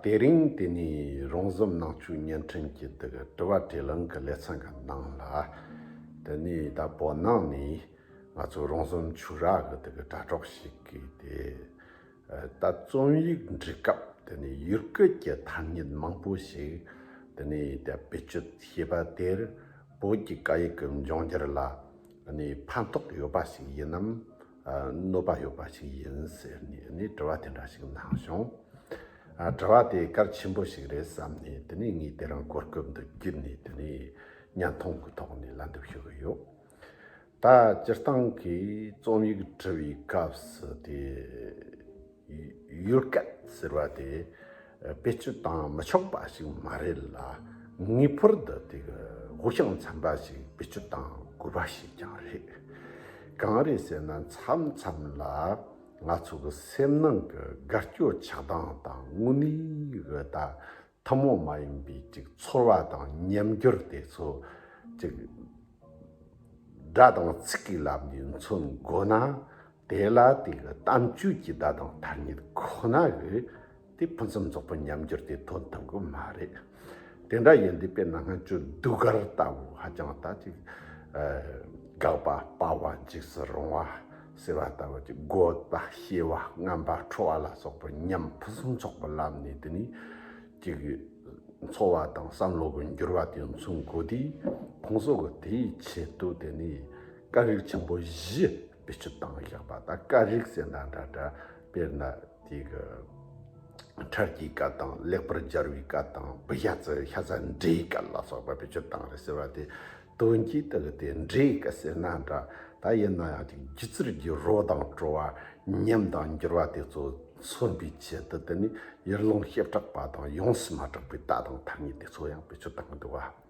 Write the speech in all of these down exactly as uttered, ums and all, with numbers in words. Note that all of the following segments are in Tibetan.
དེ་རིང་དེ་ནས་རོང་ཟོམ་ནང་ཆོས་བརྙན་འཕྲིན་གྱི་དེ་གི་དྲི་བ་དྲིས་ལན་གྱི་ལེ་ཚན་གྱི་ནང་ལ། དེ་ནས་ད་བོད་ནང་ནས་ང་ཚོ་རོང་ཟོམ་ཆོས་ར་གི་དེ་གི་དྲ་གྲོགས་ཤིག་གིས་དེ། ད་རྩོམ་ཡིག་འབྲི་སྐབས་དེ་ནས་ཡུལ་སྐད་ཀྱི་ཐ་སྙད་མང་པོ་ཞིག་དེ་ནས་དེ་བེད་སྤྱོད་བྱས་པ་དེར། བོད་ཀྱི་སྐད་ཡིག་གི་འབྱུང་འགྱུར་ལ་ནི་ཕན་ཐོགས་ཡོད་པ་ཞིག་ཡིན་ནམ། ཨ། གནོད་པ་ཡོད་པ་ཞིག་ཡིན་ཟེར་ནས་ནི་དྲི་བ་དེ་འདྲ་ཞིག་གནང་བྱུང་། ཨ། དྲི་བ་དེ་གལ་ཆེན་པོ་ཞིག་རེད་བསམ་ནས། དེ་ནས་ངས་དེ་རིང་གོ་སྐབས་འདི་བརྒྱུད་ནས་དེ་ནས་བརྙན་ཐུང་གི་ཐོག་ནས་ལན་འདེབས་ཞུ་གི་ཡོད། ད་སྤྱིར་བཏང་གི་རྩོམ་ཡིག་འབྲི་བའི་སྐབས་སུ་དེ། ཡུལ་སྐད་ཟེར་བ་དེ་བེད་སྤྱོད་བཏང་མི་ཆོག་པ་ཞིག་མ་རེད་ལ། ངེས་པར་དུ་དེ་གི་དབུགས་ཞང་ཚན་པ་ཞིག་བེད་སྤྱོད་བཏང་དགོས་པ་ཞིག་ཀྱང་རེད། གང་རེད་ཟེར་ན། མཚམས་མཚམས་ལ་ང་ཚོ་གི་སེམས་ནང་གི་དགའ་སྐྱོ་ཆགས་སྡང་དང་དངོས་གནས་གི་ད་ཐུན་མོང་མ་ཡིན་པའི་ཅིག་ཚོར་བ་དང་ཉམས་འགྱུར་དེ་ཚོ་ཅིག་སྒྲ་དང་ཚིག་གི་ལམ་ནས་མཚོན་དགོས་ན། དེ་ལ་དེ་གི་གཏམ་བརྗོད་ཀྱི་བརྡ་དང་ཐ་སྙད་ཁོ་ན་གི་དེ་ཕུན་སུམ་ཚོགས་པའི་ཉམས་འགྱུར་དེ་ཐོན་ཐུབ་གི་མ་རེད། དེ་འདྲ་ཡིན་དུས་དཔེར་ན་སྔ་ཕྱི་ཟློས་གར་ལྟ་བུ་ཧ་ཅང་ད་ཅིག་ཨ། དགག་པ་སྤར་བ་འཇིགས་སུ་རུང་བ་ཟེར་བ་ལྟ་བུ་ཅིག་བཀོད་པ་བཤེས་པ་རྔམ་པ་ཁྲོ་བ་ལ་སོགས་པའི་ཉམས་ཕུན་སུམ་ཚོགས་པའི་ལམ་ནས་དེ་ནས་ཅིག་འཚོ་བ་དང་བསམ་བློ་གི་འགྱུར་བ་དེ་མཚོན་དགོས་དུས། ཁོང་ཚོ་གི་དེའི་ཆེད་དུ་དེ་ནས་སྐད་རིགས་ཆེན་པོ་བཞི་བེད་སྤྱོད་བཏང་བཞག་པ། ད་སྐད་རིགས་ཟེར་ན་འདྲ་འདྲ། དཔེར་ན་དེ་གི་ཁྲལ་གྱི་སྐད་དང་། ལེགས་པར་སྦྱར་བའི་སྐད་དང་། བུ་ཤ་ཚ་ཤ་ཚ་འདྲེའི་སྐད་ལ་སོགས་པ་བེད་སྤྱོད་བཏང་རེད་ཟེར་བ་དེ། དོན་གྱིས་དེ་གི་དེ་འདྲེའི་སྐད་ཟེར་ན་འདྲ། ད་ཡིན་ན་ཡང་ཅིག་སྒྱུ་རྩལ་གྱི་རོ་དང་བྲོ་བ། ཉམས་དང་འགྱུར་བ་དེ་ཚོ་མཚོན་པའི་ཆེད་དུ། དེ་ནི་ཡུལ་ལུང་བྱེ་བྲག་པ་དང་ཡོངས་སུ་མ་གྲགས་པའི་བརྡ་དང་ཐ་སྙད་དེ་ཚོ་ཡང་བེད་སྤྱོད་བཏང་གི་འདུག་བ།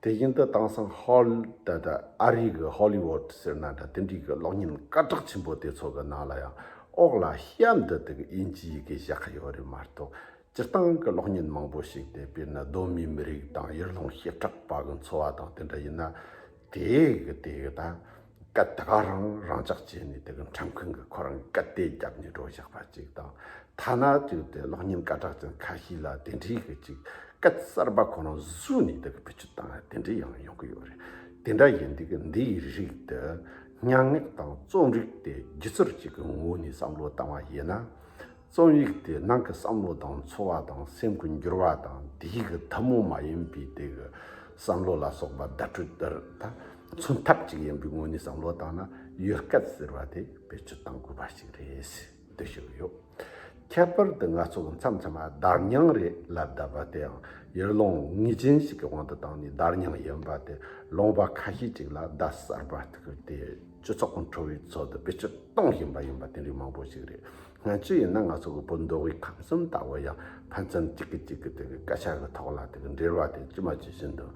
དེ་བཞིན་དུ་དེང་སང་ཧོལ། ད་ལྟ་ཨ་རི་གི་ཧོ་ལི་ཝུད་ཟེར་ན་འདྲ། དེ་འདྲའི་གི་གློག་བརྙན་སྐད་གྲགས་ཆེན་པོ་དེ་ཚོ་གི་ནང་ལ་ཡང་འོག་ལ་གཤམ་དུ་དེ་གི་དབྱིན་ཇིའི་ཡི་གེ་བཞག་གི་ཡོད་རེད་མ་གཏོགས། སྤྱིར་བཏང་གི་གློག་བརྙན་མང་པོ་ཞིག་དེ། དཔེར་ན་གདོད་མའི་མི་རིགས་དང་ཡུལ་ལུང་བྱེ་བྲག་པ་གི་འཚོ་བ་དང་དེ་འདྲ་ཡིན་ན། དེ་གི་དེ་གི་ད་སྐད་ད་ག་རང་རང་འཇགས་བྱས་ནས། དེ་གི་འཁྲབ་མཁན་གི་ཁོ་རང་གི་སྐད་དེ་རྒྱབ་ནས་འགྲོ་བཞག་པ་ཅིག་དང་། ཐ་ན་ཅིག་དེ་གློག་བརྙན་སྐད་གྲགས་ཅན་ཁ་ཤས་ལ་དེ་འདྲའི་གི་ཅིག་སྐད་གསར་པ་ཁོ་རང་བཟོས་ནས་དེ་གི་བེད་སྤྱོད་བཏང་ཡ་དེ་འདྲའི་ཡང་ཡོང་གི་ཡོད་རེད། དེ་འདྲ་ཡིན་དུས་གི་འདིའི་རིགས་དེ་སྙན་ངག་དང་རྩོམ་རིག་དེ་སྒྱུ་རྩལ་ཅིག་གི་ངོས་ནས་བསམ་བློ་བཏང་བ་ཡིན་ན། རྩོམ་ཡིག་དེ་ནང་གི་བསམ་བློ་དང་འཚོ་བ་དང་སེམས་ཀྱི་འགྱུར་བ་དང་། དེའི་གི་ཐུན་མོང་མ་ཡིན་པའི་དེ་གི་བསམ་བློ་ལ་སོགས་པ་བརྡ་སྤྲོད་དེར་ད་མཚོན་ཐབས་ཅིག་ཡིན་པའི་ངོས་ནས་བསམ་བློ་བཏང་ན། ཡུལ་སྐད་ཟེར་བ་དེ་བེད་སྤྱོད་གཏང་དགོས་པ་ཞིག་རེད་ཟེར་འདི་ཞུ་གི་ཡོད། ཁྱད་པར་དུ་ང་ཚོ་གི་མཚམས་མཚམས་ལ་བརྡ་རྙིང་རེད་ལབ་བསྡད་པ་དེའང་ཡུལ་ལུང་ངེས་ཅན་ཞིག་གི་དབང་དུ་བཏང་ནས། བརྡ་རྙིང་ཡིན་པ་དེ་ལུང་པ་ཁ་ཤས་ཅིག་ལ་བརྡ་གསར་པ་དེ་གི་དེ་སྤྱི་ཚོགས་ཀྱི་འཕྲོ་བའི་ཚུལ་དུ་བེད་སྤྱོད་གཏོང་བཞིན་པ་ཡིན་པ་དེ་འདྲའི་མང་པོ་ཞིག་རེད། སྔ་ཕྱི་ཡིན་ན་ང་ཚོ་གི་བོད་མདོ་དབུས་ཁམས་གསུམ་ལྟ་བུ་ཡང་ཕན་ཚུན་གཅིག་གིས་གཅིག་གི་དེ་གི་སྐད་ཆ་གི་ཐོག་ལ་དེ་གི་འབྲེལ་བ་དེ་ཇི་མ་ཇི་བཞིན་དུ་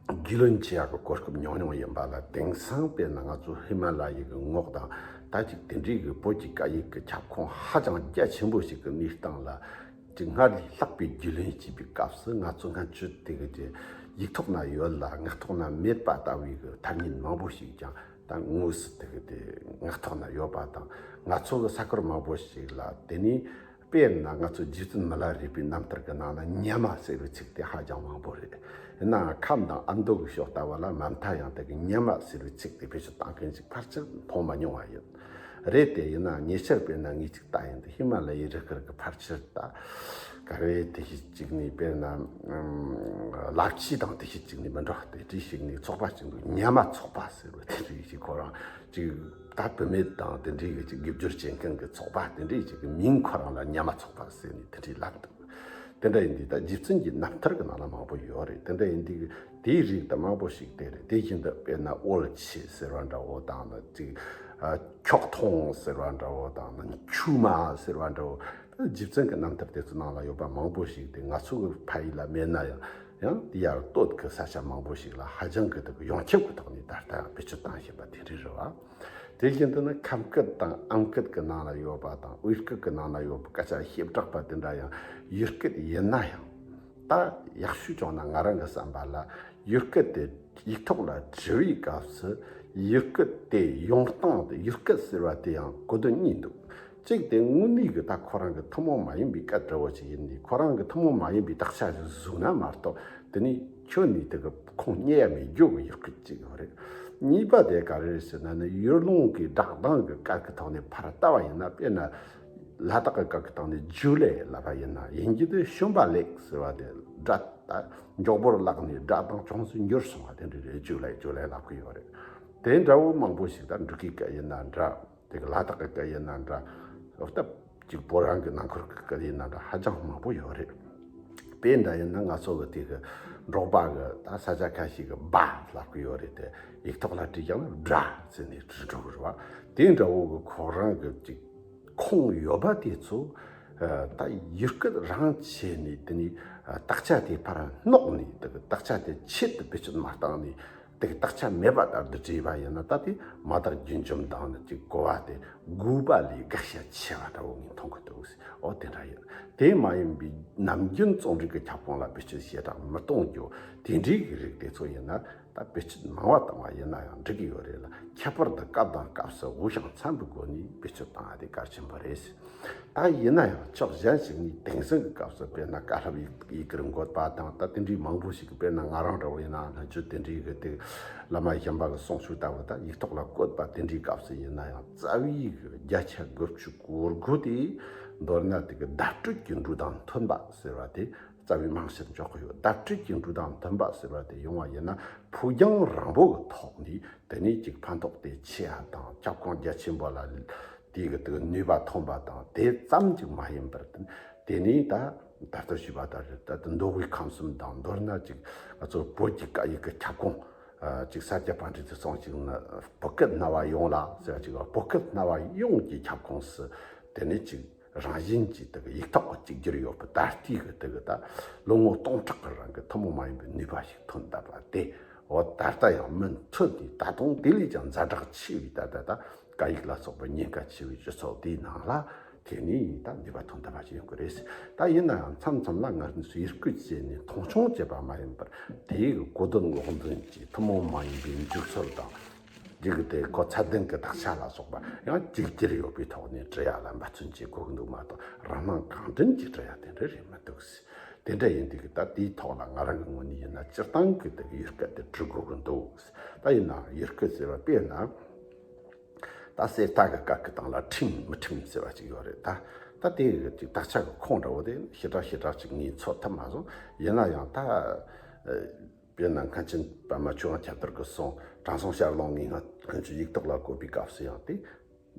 རྒྱུས་ལོན་བྱེད་ཡག་གི་གོ་སྐབས་ཉུང་ཉུང་ཡིན་པ་ལ། དེང་སང་དཔེར་ན་ང་ཚོ་ཧི་མ་ལ་ཡའི་གི་ངོགས་དང་། ད་ཅིག་དེ་འདྲའི་གི་བོད་ཀྱི་སྐད་ཡིག་གི་ཁྱབ་ཁོངས་ཧ་ཅང་རྒྱ་ཆེན་པོ་ཞིག་གི་གནས་སྟངས་ལ། ཅིག་སྔར་ལས་ལྷག་པའི་རྒྱུས་ལོན་བྱེད་པའི་སྐབས་སུ། ང་ཚོ་སྔ་ཕྱི་དེ་གི་དེ་ཡིག་ཐོག་ན་ཡོད་ལ་ངག་ཐོག་ན་མེད་པ་ལྟ་བུའི་གི་ཐ་སྙད་མང་པོ་ཞིག་ཀྱང་ད་དངོས་སུ་དེ་གི་དེ་ངག་ཐོག་ན་ཡོད་པ་དང་། ང་ཚོ་གི་ས་ཁུལ་མང་པོ་ཞིག་ལ། དེ་ནས་དཔེར་ན་ང་ཚོ་རྗེ་བཙུན་མི་ལ་རས་པའི་རྣམ་ཐར་གི་ནང་ལ་ཉ་མ་ཟེར་བའི་ཚིག་དེ་ཧ་ཅང་མང་པོ་རེད། ཡིན་ནའང་ཁམས་དང་ཨ་མདོ་གི་ཕྱོགས་ལྟ་བུ་ལ་མ་མཐའ་ཡང་དེ་གི་ཉ་མ་ཟེར་བའི་ཚིག་དེ་བེད་སྤྱོད་བཏང་མཁན་ཞིག་ཕལ་ཆེར་མཐོང་མ་མྱོང་བ་ཡིན། རེད་དེ། ཡིན་ན་ཉེ་ཆར་དཔེར་ན་ངས་ཅིག་ལྟ་ཡིན་དུས། ཧི་མ་ལ་ཡའི་རི་ཁུལ་གྱི་ཕལ་ཆེར་ད་ག་རེ་དེ་ཞིག་ཅིག་ནས། དཔེར་ན་ཨམ་རླབས་ཆེན་དང་དེ་ཞིག་ཅིག་ནས་མི་འདྲ་བ་དེ་འདྲ་ཞིག་ནས་ཚོགས་པ་ཅིག་འདུག་ཉ་མ་ཚོགས་པ་ཟེར་བ་དེ་འདྲ་ཞིག་ཁོ་རང་ཅིག་ད་བུད་མེད་དང་དེ་འདྲ་གི་ཅིག་དགེ་སྦྱོར་བྱེད་མཁན་གྱི་ཚོགས་པ་དེ་འདྲ་ཞིག་གི་མིང་ཁོ་རང་ལ་ཉ་མ་ཚོགས་པ་ཟེར་ནས་དེ་འདྲ་ལབ་འདུག་དེ་འདྲ་ཡིན་དུས་ད་རྗེ་བཙུན་གྱི་རྣམ་ཐར་གྱི་ནང་ལ་མང་པོ་ཡོད་རེད། དེ་འདྲ་ཡིན་དུས་དེའི་རིགས་ད་མང་པོ་ཞིག་དེ་རེད། དེ་བཞིན་དུ་དཔེར་ན་ཨོལ་ཆེ་ཟེར་བ་འདྲ་བོ་དང་ནི་ཅིག་ཨ་ཁྱོག་ཐོང་ཟེར་བ་འདྲ་བོ་དང་ནི་ཆུ་མ་ཟེར་བ་འདྲ་བོ། ད་རྗེ་བཙུན་གྱི་རྣམ་ཐར་དེ་ཚོའི་ནང་ལ་ཡོད་པ་མང་པོ་ཞིག་དེ་ང་ཚོ་གི་ཕ་ཡུལ་ལ་མེད་ན་ཡང་། ཡང་དེ་ཡར་སྟོད་ཀྱི་ས་ཆ་མང་པོ་ཞིག་ལ་ཧ་ཅང་གི་དེ་གི་ཡོངས་ཁྱབ་ཀྱི་ཐོག་ནས་ད་ལྟ་ཡང་བེད་སྤྱོད་བཏང་བཞིན་པ་དེ་འདྲ་རེད་བ། དེ་བཞིན་དུ་ནི་ཁམས་སྐད་དང་ཨམ་སྐད་ཀྱི་ནང་ལ་ཡོད་པ་དང་། དབུས་སྐད་ཀྱི་ནང་ལ་ཡོད་པའི་སྐད་ཆ་བྱེ་བྲག་པ་དེ་འདྲ་ཡང་ཡུལ་སྐད་ཡིན་ན་ཡང་། ད་ཡག་ཤོས་བྱུང་ན་ང་རང་གི་བསམ་པ་ལ་ཡུལ་སྐད་དེ་ཡིག་ཐོག་ལ་བྲི་བའི་སྐབས་སུ་ཡུལ་སྐད་དེ་ཡོང་སྟངས་དེ། ཡུལ་སྐད་ཟེར་བ་དེ་ཡང་གོ་དོན་གཉིས་འདུག་གཅིག་དེ་དངོས་གནས་ཀྱི་ད་ཁོ་རང་གི་ཐུན་མོང་མ་ཡིན་པའི་སྐད་འདྲ་བོ་ཅིག་ཡིན་ནས། ཁོ་རང་གི་ཐུན་མོང་མ་ཡིན་པའི་དག་ཆ་ཞིག་བཟོས་ན་མ་གཏོགས། དེ་ནས་ཁྱོན་ནས་དེ་གི་ཁུངས་རྙེད་ཡ་མེད་རྒྱུ་གི་ཡག་གི་གཅིག་ཡོད་རེད། གཉིས་པ་དེ་ག་རེ་རེད་ཟེར་ན་ནི། ཡུལ་ལུང་གི་སྒྲ་གདངས་ཀྱི་སྐད་ཀྱི་ཐོག་ནས་ཕར་བལྟ་བ་ཡིན་ན། དཔེར་ན་ལ་དྭགས་ཀྱི་སྐད་ཀྱི་ཐོག་ནས་ཇུ་ལེ་ལབ་པ་ཡིན་ན། ཡིན་རྒྱུ་དེ་ཤོན་པ་ལེགས་ཟེར་བ་དེ། སྒྲ་ད་མགྱོགས་པོར་བཀླགས་ནས་སྒྲ་གདངས་ཅུང་ཟད་འགྱུར་སོང་བ་དེ་འདྲ་རེད། ཇུ་ལེ་ཇུ་ལེ་ལབ་གི་ཡོད་རེད། དེ་འདྲ་བོ་མང་པོ་ཞིག་ད་འབྲུག་གི་སྐད་ཡིན་ན་འདྲ། དེ་གི་ལ་དྭགས་ཀྱི་སྐད་ཡིན་ན་འདྲ། སྟབས་ཅིག་བོད་རང་གི་ནང་ཁུལ་གྱི་སྐད་ཡིན་ན་འདྲ། ཧ་ཅང་མང་པོ་ཡོད་རེད། དཔེ་འདྲ་ཡིན་ན་ང་ཚོ་གི་དེ་གི་འབྲོག་པ་གི་ད་ས་ཆ་ཁ་ཤས་གི་བ་ལབ་གི་ཡོད་རེད་དེ། ཡིག་ཐོག་ལ་བྲིས་ཀྱང་ན་བྲ་ཟེར་ནས་བྲིས་འགྲོ་གི་རེད་བ། དེ་འདྲ་བོ་གི་ཁོ་རང་གི་ཅིག་ཁུངས་ཡོད་པ་དེ་ཚོ། ཨ། ད་ཡུལ་སྐད་རང་བྱས་ནས་དེ་ནས་དག་ཆ་དེ་ཕར་སྣོག་ནས། དེ་གི་དག་ཆ་དེ་ཆེད་དུ་བེད་སྤྱོད་མ་བཏང་ནས། དེ་གི་དག་ཆ་མེད་པ་ལྟར་དུ་བྲིས་པ་ཡིན་ན། ད་དེ་མ་དག་རྒྱུན་འཇོམས་དང་ནི་ཅིག་གོ་བ་དེ་དགོས་པ་ལས་དགག་བྱ་ཆེ་བ་འདྲ་བོ་ངས་མཐོང་གི་འདུག། འོ་དེ་འདྲ་ཡིན། དེ་མ་ཡིན་པའི་ནམ་རྒྱུན་རྩོམ་རིག་གི་ཁྱབ་ཁོངས་ལ་བེད་སྤྱོད་ཞེ་དྲག་མི་གཏོང་རྒྱུ་དེ་འདྲའི་གི་རིགས་དེ་ཚོ་ཡིན་ན། ད་བེད་སྤྱོད་མང་བ་བཏང་བ་ཡིན་ན་ཡང་འགྲིག་གི་ཡོད་རེད་ལ། ཁྱད་པར་དུ་སྐབས་དང་སྐབས་སུ་འོས་ཤིང་འཚམ་པའི་སྒོ་ནས་བེད་སྤྱོད་བཏང་བ་དེ་གལ་ཆེན་པོ་རེད། ད་ཡིན་ན་ཡང་ཕྱོགས་གཞན་ཞིག་ནས་དེང་སང་གི་སྐབས་སུ། དཔེར་ན་བཀའ་སློབ་ཡི་ཡི་གེར་འགོད་པ་དང་། ད་དེ་འདྲའི་མང་པོ་ཞིག་གི། དཔེར་ན་ང་རང་འདྲ་བོ་ཡིན་ན་ལྷན་ཆོས་དེ་འདྲའི་གི་དེ་བླ་མ་གཞན་པ་གི་གསུང་ཆོས་ལྟ་བུ་ད་ཡིག་ཐོག་ལ་བཀོད་པ་དེ་འདྲའི་སྐབས་སུ་ཡིན་ན་ཡང་། རྩ་བའི་གི་བརྒྱ་ཆ་དགུ་བཅུ་གོ་དགུ་དེ། མདོར་ན་དེ་གི་བརྡ་སྤྲོད་ཀྱི་འགྲོས་དང་མཐུན་པ་ཟེར་བ་དེ་རྩ་བའི་རྨང་གཞིར་འཇོག་གི་ཡོད། བརྡ་སྤྲོད་ཀྱི་འགྲོས་དང་མཐུན་པ་ཟེར་བ་དེ་ཡོང་བ་ཡིན་ན། ཕོ་རྒྱང་རིང་པོ་གི་ཐོག་ནས་དེ་ནས་ཅིག་ཕན་ཐོགས་དེ་ཆེ་བ་དང་། ཁྱབ་ཁོངས་རྒྱ་ཆེན་པོ་ལ་དེ་གི་དེ་གི་ནུས་པ་ཐོན་པ་དང་། དེ་ཙམ་ཅིག་མ་ཡིན་པར། དེ་ནས་ད་ད་ལྟ་ཞུས་པ་ལྟར་ད་ལྟ་མདོ་དབུས་ཁམས་གསུམ་དང་། མདོར་ན་ཅིག་ང་ཚོ་བོད་ཀྱི་སྐད་ཡིག་གི་ཁྱབ་ཁོངས། ཨ། ཅིག་ས་སྐྱ་པཎྜི་ཏའི་གསུང་ཅིག་ན། བོད་སྐད་སྨྲ་བ་ཡོངས་ལ་ཟེར་བ་ཅིག་བོད་སྐད་སྨྲ་བ་ཡོངས་ཀྱི་ཁྱབ་ཁོངས་སུ་དེ་ནས་ཅིག་རང་བཞིན་གྱིས་དེ་གི་ཡིག་ཐོག་གི་གཅིག་གྱུར་ཡོད་པའི་ད་ལྟའི་གི་དེ་གི་ད་ལོ་ངོ་སྟོང་ཕྲག་གི་རིང་གི་ཐུན་མོང་མ་ཡིན་པའི་ནུས་པ་ཞིག་ཐོན་བསྡད་པ་དེ། འོ་ད་ལྟ་ཡང་མུ་མཐུད་དེ། ད་དུང་དེ་ལས་ཀྱང་ཛ་དྲག་ཆེ་བའི་ད་ལྟ་ད་སྐད་ཡིག་ལ་སོགས་པའི་ཉེན་ཁ་ཆེ་བའི་སྤྱི་ཚོགས་དེའི་ནང་ལ་དེ་ནས་ད་ནུས་པ་ཐོན་བསྡད་པ་ཞིག་ཡོང་གི་རེད། ད་ཡིན་ན་ཡང་མཚམས་མཚམས་ལ་ང་ཚོས་ཡིད་སྐུལ་བྱས་ནས་མཐོང་ཆུང་བྱས་པ་མ་ཡིན་པར། དེའི་གོ་དོན་སྔོག་འདོན་གྱིས་ཐུན་མོང་མ་ཡིན་པའི་འཇུག་ཚུལ་དང་། རྒྱུ་གི་དེ་ཁོ་ཚད་ལྡན་གྱི་དག་ཆ་ལ་སོགས་པ་ཡང་གཅིག་གྱུར་ཡོད་པའི་ཐོག་ནས་འབྲི་ཡ་ལ་འབད་བརྩོན་བྱེད་དགོས་ཀྱི་འདུག་མ་གཏོགས། རང་སྣང་གང་དྲན་གྱིས་འབྲི་ཡ་དེ་འདྲ་རེད་མི་འདུག། དེ་འདྲ་ཡིན་དུས་ཀྱི་ད་དེའི་ཐོག་ལ་ང་རང་གི་ངོས་ནས་ཡིན་ན་སྤྱིར་བཏང་གི་དེ་གི་ཡུལ་སྐད་དེ་འབྲི་དགོས་ཀྱི་འདུག། ད་ཡིན་ནའང་ཡུལ་སྐད་ཟེར་བ་དཔེར་ན། ད་གསེར་རྟ་གི་སྐད་ཀྱི་སྟེང་ལ་ཁྲིམས་མི་ཁྲིམས་ཟེར་བ་ཅིག་ཡོད་རེད། ད་ད་དེ་གི་ཅིག་དག་ཆ་གི་ཁུངས་འདྲ་བོ་དེ་ཞེ་དྲག་ཞེ་དྲག་ཅིག་ངས་འཚོལ་ཐུབ་མ་སོང་། ཡིན་ན་ཡང་ད། ཨ། དཔེར་ན་མཁན་ཆེན་པདྨ་ཆོས་དབང་ཁྱབ་བརྡལ་གྱི་གསུང་དྲང་སྲོང་ཞལ་ལུང་ངས་ང་ཁོང་ཚོའི་ཡིག་ཐོག་ལ་བཀོད་པའི་སྐབས་སུ་ཡང་དེ་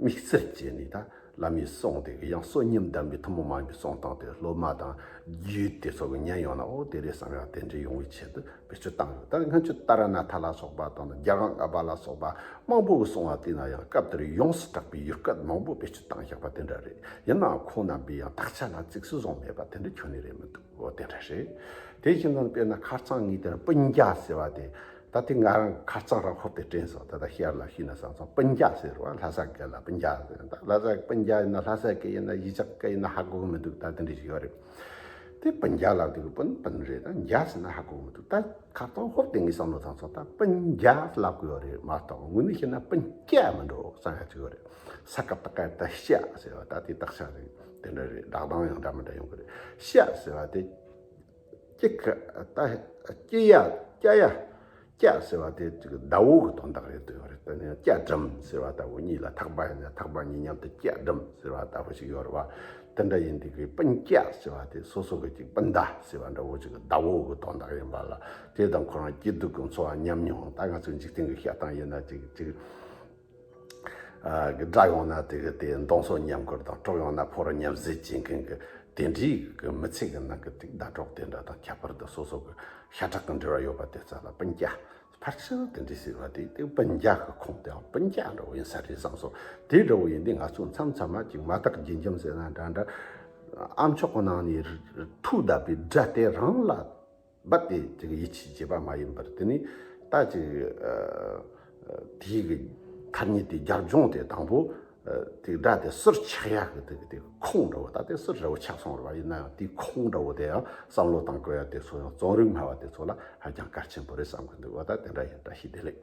དམིགས་བསལ་བྱས་ནས། ད་བླ་མའི་གསུང་དེ་གི་ཡང་གསོན་ཉམས་ལྡན་པའི་ཐུན་མོང་མ་ཡིན་པའི་གསུང་སྟངས་དེ་སློབ་མ་དང་རྒྱུད་དེ་ཚོ་གི་ཉན་ཡོང་ན། འོ་དེ་རེད་བསམ་ཡག་དེ་འདྲ་ཡོང་བའི་ཆེད་དུ་བེད་སྤྱོད་བཏང་ཡོད། ད་སྔོན་ཆད་ཏཱ་ར་ནཱ་ཐ་ལ་སོགས་པ་དང་ནི་རྒྱལ་དབང་ལྔ་པ་ལ་སོགས་པ་མང་པོ་གི་གསུང་བ་བལྟས་ན་ཡང་། སྐབས་དེར་ཡོངས་སུ་གྲགས་པའི་ཡུལ་སྐད་མང་པོ་བེད་སྤྱོད་བཏང་བཞག་པ་དེ་འདྲ་རེད། ཡིན་ནའང་ཁོང་རྣམ་པས་ཡང་དག་ཆ་ལ་གཙིགས་སུ་བཟུང་མེད་པ་དེ་འདྲ་ཁྱོན་ནས་རེད་མི་འདུག། འོ་དེ་འདྲ་རེད། དེ་བཞིན་དུ་དཔེར་ན་ཁ་རྩང་ངས་དེར་སྤུན་ཀྱག་ཟེར་བ་དེ། ད་དེ་ང་རང་ཁ་རྩང་རང་ཧོབ་སྟེ་དྲན་སོང་། ད་ལྟ་ཤེས་རབ་ལ་ཞུས་ན་བསམ་སོང་། སྤུན་ཀྱག་ཟེར་བ་ལྷ་ས་སྐད་ལ་སྤུན་ཀྱག་ཟེར། ད་ལྷ་ས་སྤུན་ཀྱག་ཡིན་ན་ལྷ་ས་སྐད་ཡིན་ན་གཞིས་ཆགས་སྐད་ཡིན་ན་ཧ་གོ་གི་མི་འདུག། ད་དེ་འདྲ་ཞིག་ཡོད་རེད། དེ་སྤུན་ཀྱག་ལབ་དུས་སྤུན་སྤུན་རེད། ད་ཀྱག་ཟེར་ན་ཧ་གོ་གི་མི་འདུག། ད་ཁ་རྩང་ཧོབ་སྟེ་ངས་བསམ་བློ་བཏང་སོང་། ད་སྤུན་ཀྱག་ལབ་དགོས་ཡོད་རེད་མ་གཏོགས། དངོས་གནས་བཤད་ན་སྤུན་སྐྱ་མི་འགྲོ་བསམ་ཡ་ཅིག་ཡོད་རེད། ས་སྐབས་ད་ག་ད་སྐྱ་ཟེར་བ་ད་དེ་དག་ཆ་རེད། དེ་འདྲ་རེད། སྒྲ་གདངས་ཡང་འདྲ་མི་འདྲ་ཡོང་གི་རེད། སྐྱ་ཟེར་བ་དེ། སྐྱི་ཁ་ད་སྐྱི་ཡ་སྐྱ་ཡ། སྐྱ་ཟེར་བ་དེ་ཅིག་ཟླ་བོ་གི་དོན་དག་རེད་འདོད་ཡོད་རེད། དེ་ནས་སྐྱ་སྦྲམ་ཟེར་བ་ལྟ་བུ། གཉིས་ལ་ཐག་པ་ཡིན་ན་ཐག་པ་གཉིས་མཉམ་དུ་སྐྱ་སྦྲམ་ཟེར་བ་ལྟ་བུ་ཞིག་ཡོད་རེད་བ། དེ་འདྲ་ཡིན་དུས་ཀྱི་སྤུན་སྐྱ་ཟེར་བ་དེ་སོ་སོ་གི་ཅིག་སྤུན་ཟླ་ཟེར་བ་འདྲ་བོ་ཅིག་ཟླ་བོ་གི་དོན་དག་ཡིན་པ་ལ། དེ་དང་ཁོ་རང་སྐྱིད་སྡུག་གི་འཚོ་བ་མཉམ་མྱོང་། ད་ང་ཚོའི་འཇིག་རྟེན་གི་བཤད་སྟངས་ཡིན་ན་ཅིག་ཅིག་ཨ། དགྲ་ཡོང་ན་དེ་གི་དེ་མདུང་སོ་མཉམ་བསྐོར་དང་། གྲོགས་ཡོང་ན་ཕོ་རོག་མཉམ་བཟོས་བྱེད་མཁན་གྱི་དེ་འདྲའི་གི་མི་ཚེ་གི་ནང་གི་དེ་ཟླ་གྲོགས་དེ་འདྲ་དང་། ཁྱད་པར་དུ་སོ་སོ་གི་ཤ་ཁྲག་གི་འབྲེལ་བ་ཡོད་པ་དེ་ཚོ་ལ་སྤུན་ཀྱག་ཕལ་ཆེར་དེ་འདྲ་ཟེར་བ་དེ། དེ་སྤུན་ཀྱག་གི་ཁུངས་དེའང་སྤུན་ཀྱག་འདྲ་བོ་ཡིན་ས་རེད་བསམ་སོང་། དེ་འདྲ་བོ་ཡིན་དུས་ང་ཚོ་མཚམས་མཚམས་མ་ཅིག་མ་དག་རྒྱུན་འཇོམས་ཟེར་ན་འདྲ་འདྲ། ཨ་མཆོག་གི་ནང་ནས་འཐུ་བསྡད་པའི་སྒྲ་དེ་རང་ལ་རྦད་དེ་ཅིག་ཡིད་ཆེས་བྱེད་པ་མ་ཡིན་པར། དེ་ནི་ད་ཅིག་ཨ་དེའི་གི་ཐ་སྙད་དེ་རྒྱབ་ལྗོངས་དེ་དང་པོ། ཨ་དེ་སྒྲ་དེ་ཟུར་ཆག་ཡག་གི་དེ་གི་དེ་ཁུངས་འདྲ་བོ། ད་དེ་ཟུར་ར་བོ་ཆག་སོང་རེད་བ། ཡིན་ན་ཡང་དེའི་ཁུངས་འདྲ་བོ་དེ་ཡང་བསམ་བློ་བཏང་དགོས་ཡ་དེ་ཚོ་ཡང་རྩོམ་རིག་སྨྲ་བ་དེ་ཚོ་ལ་ཧ་ཅང་གལ་ཆེན་པོ་རེད་བསམ་གི་འདུག་བ། ད་དེ་འདྲ་ཡིན། བཀྲ་ཤིས་བདེ་ལེགས།